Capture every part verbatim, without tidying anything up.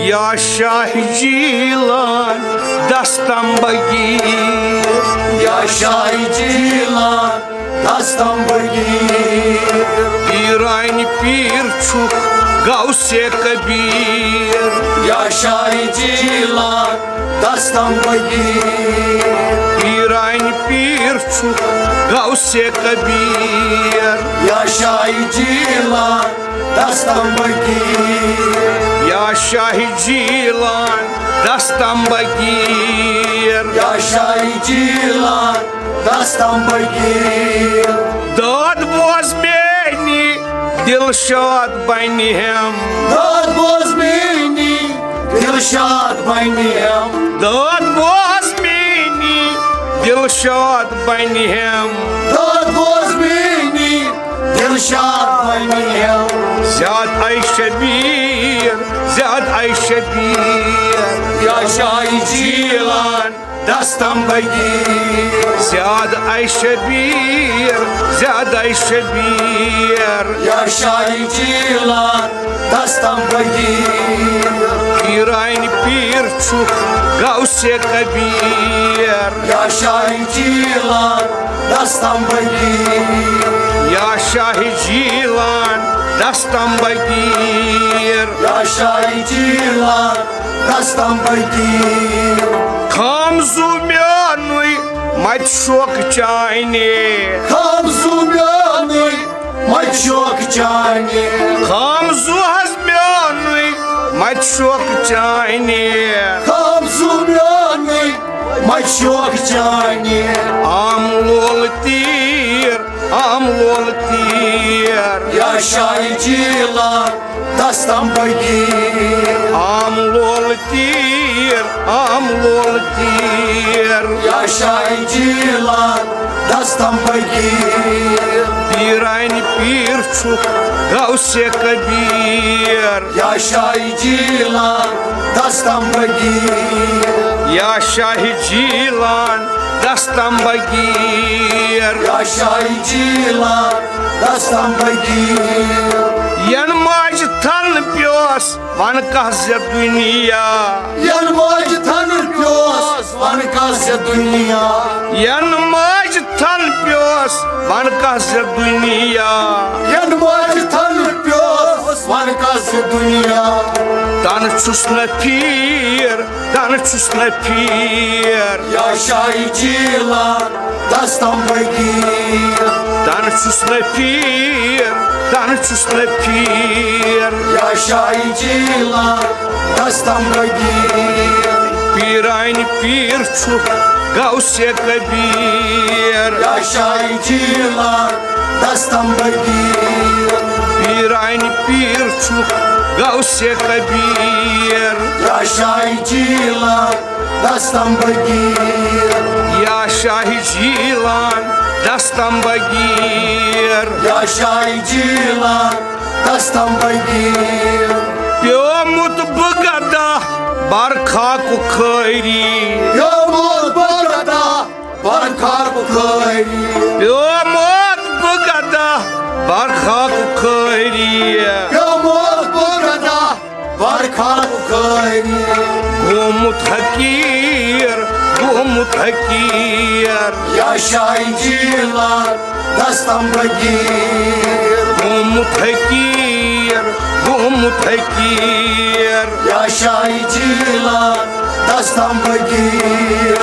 یا شاہ جیلان دستم بگیر، یا شاہ جیلان دستم بگیر۔ پیرانہِ پیٖر چھُکھ غوث کبیر، یا شاہ جیلان دستم بگیر۔ پیرانہِ پیٖر چھُکھ غوث کبیر، یا شاہ جیلان دستم بگیر۔ یا شاہ جیلان دستم بگیر، یا شاہ جیلان دستم بگیر۔ داد بوز میٲنی دلشاد بنہِ ہم، داد بوز میٲنی دلشاد بنہِ ہم، داد بوز میٲنی دلشاد بنہِ ہم، داد بوز میٲنی دلشاد بنہِ ہم۔ زیاد اے شبیر، زیاد اے شبیر، یا شاہ جیلان دستم بگیر۔ زیاد اے شبیر، زیاد اے شبیر، یا شاہ جیلان دستم بگیر۔ پیرانہِ پیٖر چھُکھ غوث کبیر، یا شاہ جیلان دستم بگیر۔ یا شاہ جیلان دستم بگیر، یا شاہ جیلان دستم بگیر۔ خام زُو میونُے مت شوق چانہِ، خام زُو میونُے مت شوق چانہِ، خام زُو حظ میونُے مت شوق چانہِ، خام زُو میونُے مت شوق چانہِ۔ عام لول تیٖر، عام لول تیٖر، یا شاہ جیلان دستم بگیر۔ عام لول تیٖر، عام لول تیٖر، یا شاہ جیلان دستم بگیر۔ پیرانہِ پیٖر چھُکھ غوث کبیر، یا شاہ جیلان دستم بگیر۔ یا شاہ جیلان دستم بگیر، یا شاہ جیلان دستم بگیر۔ ین ماجہِ تھن پیوس ون کس زِ دنیا، ین ماجہِ تھن پیوس ون کس زِ دنیا، ین ماجہِ تھن پیوس ون کس زِ دنیا، ین ماجہِ تھن پیوس ون کس زِ دنیا۔ تن چھُس نہ پھیر، تن چھُس نہ پھیر، یا شاہ جیلان دستم بگیر۔ تن چھُس نہ پھیر، تن چھُس نہ پھیر، یا شاہ جیلان دستم بگیر۔ پیرانہِ پیٖر چھُکھ غوث کبیر، یا شاہ جیلان دستم بگیر۔ پیرانہِ پیٖر چھُکھ غوث کبیر، یا شاہ جیلان دستم بگیر۔ یا شاہ جیلان دستم بگیر، یا شاہ جیلان دستم بگیر۔ پیومُت بہٕ گدا برخاکُک خٲری، پیومُت بہٕ گدا برخاکُک خٲری، پیومُت بہٕ گدا برخاکُک خٲری، پیومُت بہٕ گدا برخاکُک خٲری۔ گوٚمُت حقیٖر، گوٚمُت حقیٖر، یا شاہ جیلان دستم بگیر۔ گوٚمُت حقیٖر، گوٚمُت حقیٖر، یا شاہ جیلان دستم بگیر۔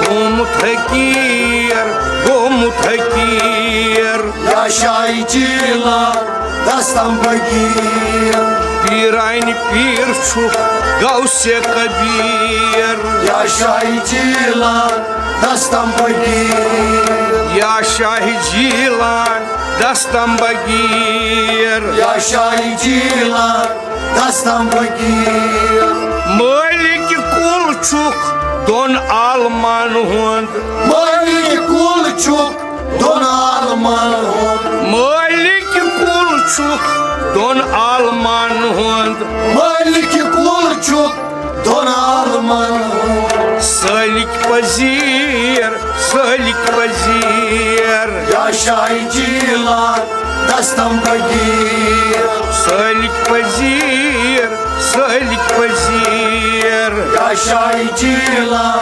گوٚمُت حقیٖر، گوٚمُت حقیٖر، یا شاہ جیلان دستم بگیر۔ پیرانہِ پیٖر چھُکھ غوث کبیر، یا شاہ جیلان دستم بگیر۔ یا شاہ جیلان دستم بگیر، یا شاہ جیلان دستم بگیر۔ مٲلِک کُل چھُکھ دۄن عالمن ہُنٛد، مٲلِک کُل چھُکھ دۄن عالمن ہُنٛد، مٲلِک کُل چھُکھ دۄن عالمن ہُنٛد، مٲلِک کُل چھُکھ دۄن عالمن ہُنٛد۔ سٲلِک پذیٖر، سٲلِک پذیٖر، یا شاہ جیلان دستم بگیر۔ سٲلِک پذیٖر، سٲلِک پذیٖر۔ شاہی جیلان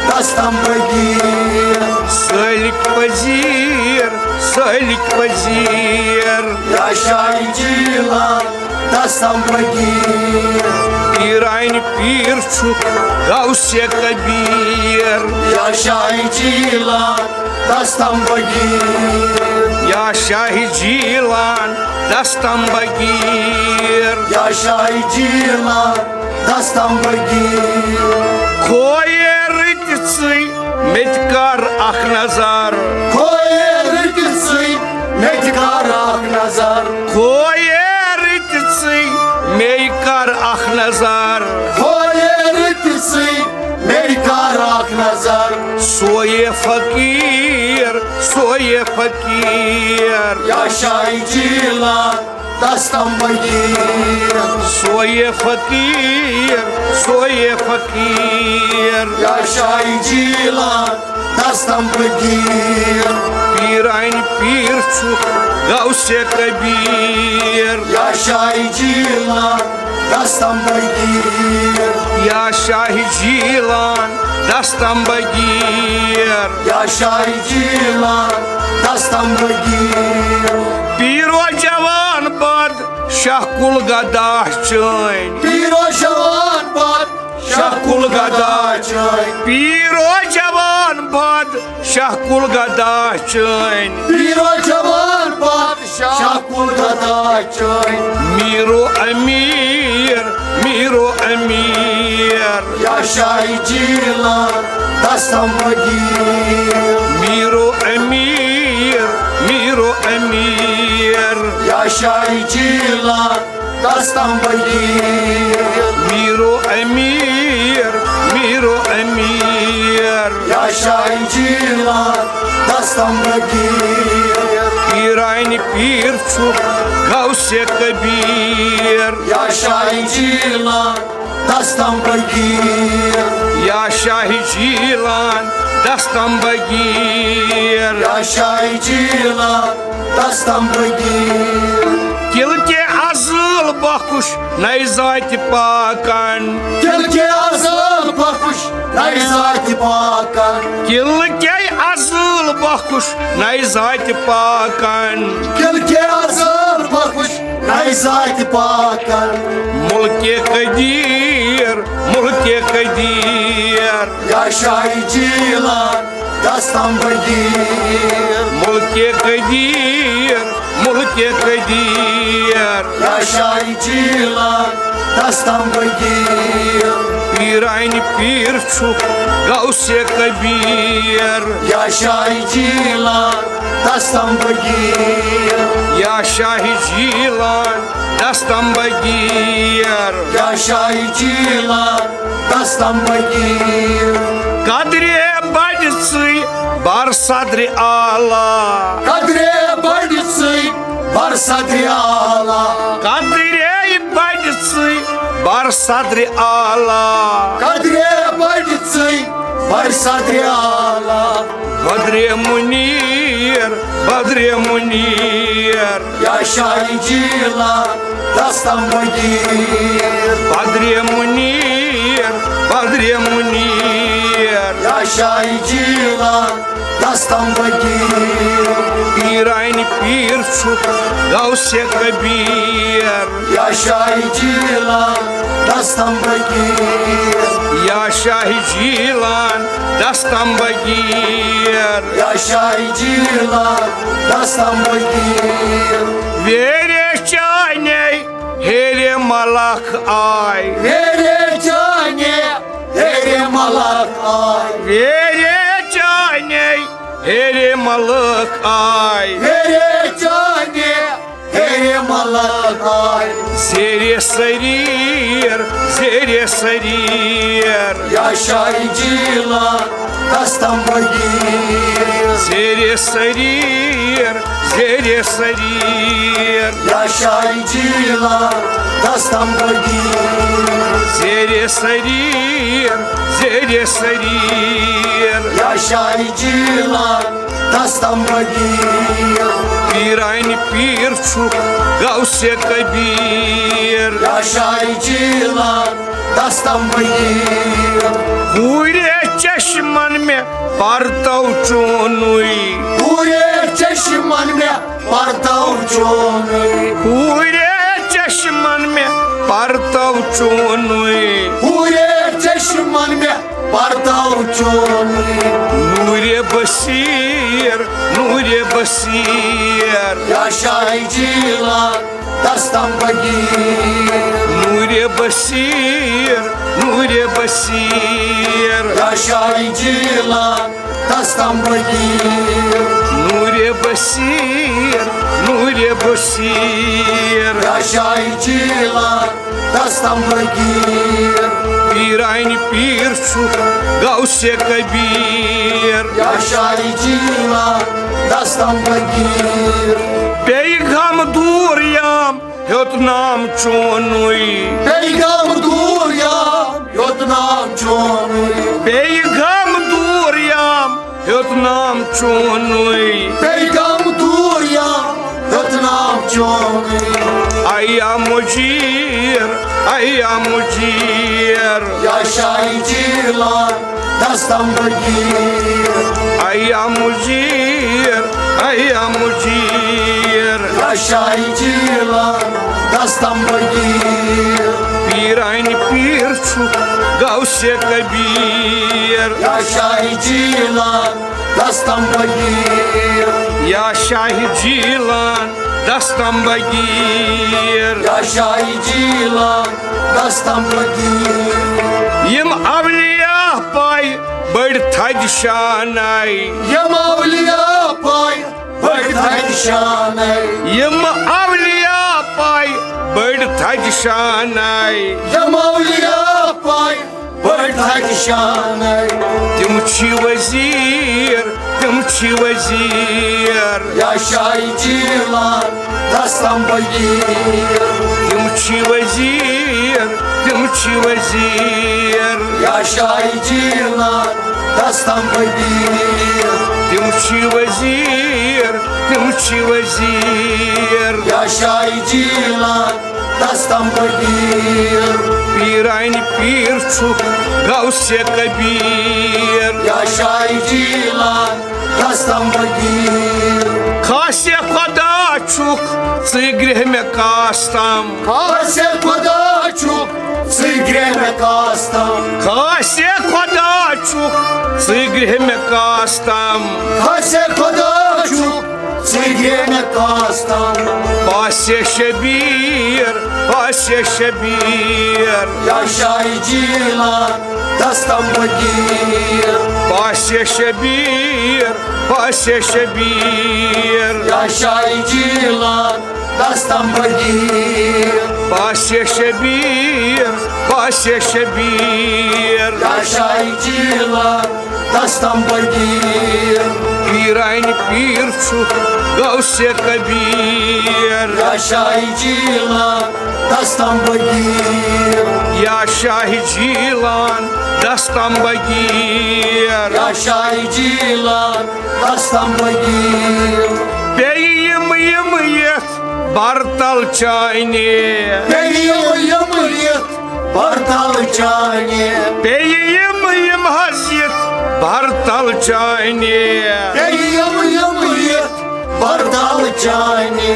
دستم بگیر۔ سٲلِک پذیٖر، سٲلِک پذیٖر۔ یا شاہی جیلان دستم بگیر۔ پیرانہِ پیٖر چھُکھ غوث کبیٖر۔ یا شاہی جیلان دستم بگیر۔ یا شاہی جیلان دستم بگیر۔ یا شاہی جیلان دستم بگیر۔ کھویے رٕتۍ ژٕے مےٚ تہِ کر اکھ نظر۔ کھویے رٕتۍ ژٕے مےٚ تہِ کر اکھ نظر۔ کھویے رٕتۍ ژٕے مےٚ کر اکھ نظر۔ کھویے رٕتۍ ژٕے مےٚ کر اکھ نظر۔ سویے فقیٖر، سویے فقیٖر۔ یا شاہی جیلان دستم بگیر۔ سویے فقیٖر، سویے فقیٖر۔ یا شاہی جیلان دستم بگیر۔ پیرانہِ پیٖر چھُکھ غوث کبیٖر۔ یا شاہی جیلان دستم بگیر۔ یا شاہی جیلان دستم بگیر۔ یا شاہی جیلان دستم بگیر۔ پیٖرو جوان بد شاہ کُل گدا چٲنۍ۔ پیٖرو جوان بد شاہ کُل گدا چٲنۍ۔ پیٖرو جوان بد شاہ کُل گدا چٲنۍ۔ پیٖرو جوان بد شاہ کُل گدا چٲنۍ۔ میٖرو امیٖر، میٖرو امیٖر۔ یا شاہی جیلان دستم بگیر۔ میٖرو امیٖر، میٖرو امیٖر۔ یا شاہی جیلان دستم بگیر۔ میٖرو امیٖر، میٖرو امیٖر۔ یا شاہی جیلان دستم بگیر۔ پیرانہِ پیٖر چھُکھ غوث کبیٖر۔ یا شاہی جیلان دستم بگیر۔ یا شاہی جیلان دستم بگیر۔ یا شاہی جیلان دستم بگیر۔ تِلہٕ تہِ ازل بخش نَے ذاتِ پاکن۔ تِلہٕ تہِ ازل بخش نَے ذاتِ پاکن۔ تِلہٕ تہِ ازل بخش نَے ذاتِ پاکن۔ تِلہٕ تہِ ازل بخش نَے ذاتِ پاکن۔ ملکِ قدیر، ملکِ قدیر۔ یا شاہی جیلان دستم بگیر۔ ملکِ قدیر، ملکِ قدیر۔ یا شاہی جیلان دستم بگیر۔ پیرانہِ پیٖر چھُکھ غوث کبیٖر۔ یا شاہی جیلان دستم بگیر۔ یا شاہی جیلان دستم بگیر۔ یا شاہی جیلان دستم بگیر۔ قدرِ بڑِ ژٕے بر صدرِ اعلیٰ۔ قدرِ بڑِ ژٕے بر صدرِ اعلیٰ۔ قدرِ بڑِ ژٕے بر صدرِ اعلیٰ۔ قدرِ بڑِ ژٕے بر صدرِ اعلیٰ۔ بدرِ منیر، بدرِ منیر۔ یا شاہی جیلان دستم بگیر۔ بدرِ منیر، بدرِ منیر۔ یا شاہی جیلان دستم بگیر۔ پیرانہِ پیٖر چھُکھ غوثِ کبیٖر۔ یا شاہی جیلان دستم بگیر۔ یا شاہی جیلان دستم بگیر۔ یا شاہی جیلان دستم بگیر۔ ویرے چانے ہیرِ ملک آے۔ ویرے چانے ہیرِ ملک آے۔ ویرے چانے ہیرِ ملک آے۔ ویرے چانے ہیرِ ملک آے۔ زیرِ سریر، زیرِ سریر۔ یا شاہی جیلان دستم بگیر۔ زیرِ سریر، زیرِ سریر۔ یا شاہی جیلان دستم بگیر۔ زیرِ سریر، زیرِ سریر۔ یا شاہی جیلان دستم بگیر۔ پیرانہِ پیٖر چھُکھ غوثِ کبیٖر۔ یا شاہی جیلان دستم بگیر۔ پورے چشمن مےٚ پرتو چونُے۔ پورے چشمن مےٚ پرتو چونُے۔ پورے چشمن مےٚ پرتو چونُے۔ پورے چشمن مےٚ پرتو چونُے۔ نورِ بصیر، نورِ بصیر۔ یا شاہ جیلان دستم بگیر۔ نورِ بصیر، نورِ بصیر۔ یا شاہ جیلان دستم بگیر۔ نورِ بصیر، نورِ بصیر۔ یا شاہ جیلان دستم بگیر۔ پیرانہِ پیٖر چھُ غوثِ کبیر۔ یا شاہ جیلان دستم بگیر۔ پیغام دوٗر یام ہیوٚت نام چونُے۔ پیغام دوٗر یام ہیوٚت نام چونُے۔ پیغام دوٗر یام ہیوٚت نام چونُے۔ پیغام دوٗر یام ہیوٚت نام چونُے۔ اے یا مجیر، اے یا مجیر۔ یا شاہ جیلان دستم بگیر۔ اے یا مجیر، اے یا مجیر۔ یا شاہ جیلان دستم بگیر۔ پیرانہِ پیٖر چھُ غوثِ کبیر۔ یا شاہ جیلان دستم بگیر۔ یا شاہ جیلان دستم بگیر۔ یا شاہ جیلان دستم بگیر۔ یِم اولیاء پاے بٔڑۍ تھدِ شاناے۔ یِم اولیاء پاے بٔڑۍ تھدِ شاناے۔ یِم اولیاء پاے بٔڑۍ تھدِ شاناے۔ یِم اولیاء پاے بٔڑۍ تھدِ شاناے۔ تِم چھِ وزیر، تِم چھِ وزیر۔ یا شاہ جیلان دستم بگیر۔ تِم چھِ وزیر، تِم چھِ وزیر۔ یا شاہ جیلان دستم بگیر۔ تِم چھِ وزیر، تِم چھِ وزیر۔ یا شاہ جیلان دستم بگیر۔ پیرانہِ پیٖر چھُ غوثِ کبیر۔ یا شاہ جیلان دستم بگیر۔ خاصِ خدا چھُکھ ژٕ گرٛہمہِ کاستم۔ خاصِ خدا چھُکھ ژٕ گرٛہمہِ کاستم۔ خاصِ خدا چھُکھ ژٕ گرٛہمہِ کاستم۔ خاصِ خدا چھُکھ ژٕ گرٛہمہِ کاستم۔ پاسِ شبیر، پاسِ شبیر۔ یا شاہ جیلان دستم بگیر۔ پاسِ شبیر، پاسِ شبیر۔ یا شاہ جیلان دستم بگیر۔ پاسِ شبیر، پاسِ شبیر۔ یا شاہ جیلان دستم بگیر۔ پیرانہِ پیٖر چھُ غوثِ کبیر۔ یا شاہ جیلان دستم بگیر۔ یا شاہ جیلان دستم بگیر۔ یا شاہ جیلان دستم بگیر۔ بیٚیہِ یِم یِم یِتھ برتل چانہِ۔ بیٚیہِ یِم یِم یِتھ برتل چانہِ۔ بیٚیہِ یِم یِم حظ یِتھ برتل چانہِ۔ بیٚیہِ یِم یِم یِتھ برتل چانہِ۔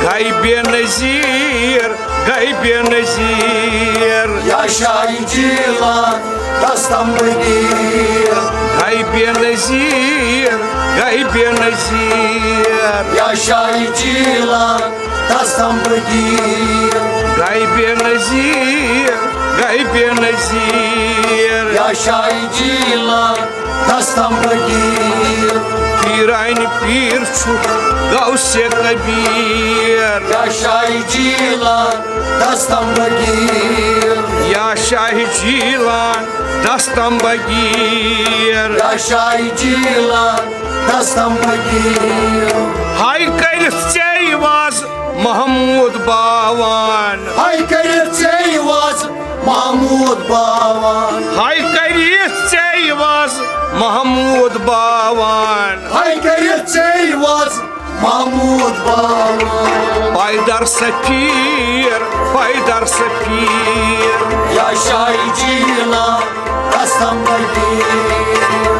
گٔے بے نظیر، گٔے بے نظیر۔ یا شاہ جیلان دستم بگیر۔ گٔے بے نظیر، گٔے بے نظیر۔ یا شاہ جیلان دستم بگیر۔ گٔے بے نظیر، گٔے بے نظیر۔ یا شاہ جیلان دستم بگیر۔ پیرانہِ پیٖر چھُ غوثِ کبیر۔ یا شاہ جیلان دستم بگیر۔ یا شاہ جیلان دستم بگیر۔ یا شاہ جیلان دستم بگیر۔ ہاے کٔرِتھ ژے واز محمود باوان۔ ہاے کٔرِتھ ژے واز محمود باوان۔ ہاے کٔرِتھ ژے واز محمود باوان۔ ہاے کٔرِتھ ژے واز محمود باوان۔ پایدار سفیر، پایدار سفیر۔ یا شاہ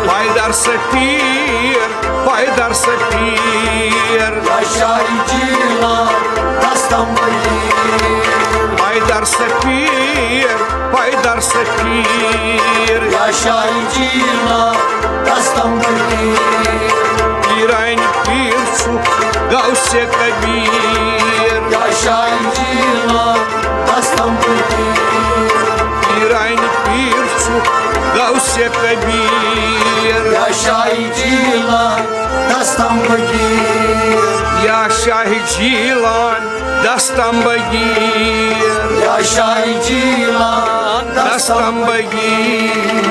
پایدار سفیر، پایدار سفیر۔ یا شاہ جیلان دستم بگیر۔ پایدار سفیر، پایدار سفیر۔ یا شاہ جیلان دستم بگیر۔ پیرانہِ پیٖر چھُ غوث کبیر۔ یا شاہ جیلان دستم بگیر۔ پیرانہِ پیٖر چھُ غوث کبیر۔ یا شاہ جیلان دستم بگیر۔ یا شاہ جیلان دستم بگیر۔ یا شاہ جیلان دستم بگیر۔